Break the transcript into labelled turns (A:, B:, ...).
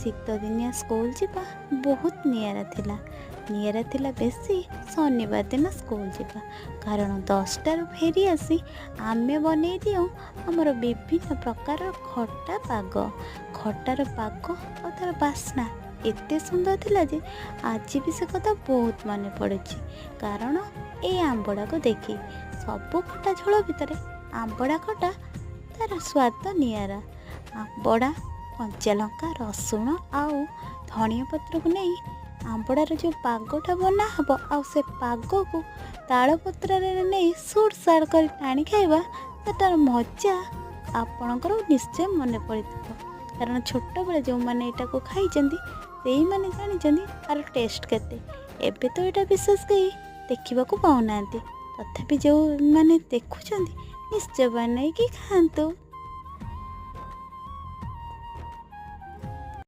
A: ଶୀତଦିନିଆ school ଯିବା ବହୁତ ନିଆରା ଥିଲା। ନିଆରା ଥିଲା ବେଶୀ ଶନିବାର ଦିନ ସ୍କୁଲ ଯିବା, କାରଣ 10ଟାରୁ ଫେରି ଆସି ଆମେ ବନେଇ ଦିଅଉ ଆମର ବିଭିନ୍ନ ପ୍ରକାରର ଖଟା ପାଗ। ଖଟାର ପାଗ ଆଉ ତା'ର ବାସ୍ନା ଏତେ ସୁନ୍ଦର ଥିଲା ଯେ ଆଜି ବି ସେ କଥା ବହୁତ ମନେ ପଡ଼ୁଛି। କାରଣ ଏଇ ଆମ୍ବଡ଼ାକୁ ଦେଖି ସବୁ ଖଟା ଝୋଳ ଭିତରେ ଆମ୍ବଡ଼ା ଖଟା ତା'ର ସ୍ୱାଦ ନିଆରା। ଆମ୍ବଡ଼ା, କଞ୍ଚାଲଙ୍କା, ରସୁଣ ଆଉ ଧନିଆ ପତ୍ରକୁ ନେଇ ଆମ୍ବଡ଼ାର ଯେଉଁ ପାଗଟା ବନା ହେବ, ଆଉ ସେ ପାଗକୁ ତାଳପତ୍ରରେ ନେଇ ସୁଡ଼ ସାଡ଼ କରି ଟାଣି ଖାଇବା, ସେଟାର ମଜା ଆପଣଙ୍କର ନିଶ୍ଚୟ ମନେ ପଡ଼ିଥିବ। କାରଣ ଛୋଟବେଳେ ଯେଉଁମାନେ ଏଇଟାକୁ ଖାଇଛନ୍ତି, ସେଇମାନେ ଜାଣିଛନ୍ତି ଆର ଟେଷ୍ଟ କେତେ। ଏବେ ତ ଏଇଟା ବିଶେଷ କେହି ଦେଖିବାକୁ ପାଉନାହାନ୍ତି, ତଥାପି ଯେଉଁମାନେ ଦେଖୁଛନ୍ତି ନିଶ୍ଚୟ ବନେଇକି ଖାଆନ୍ତୁ।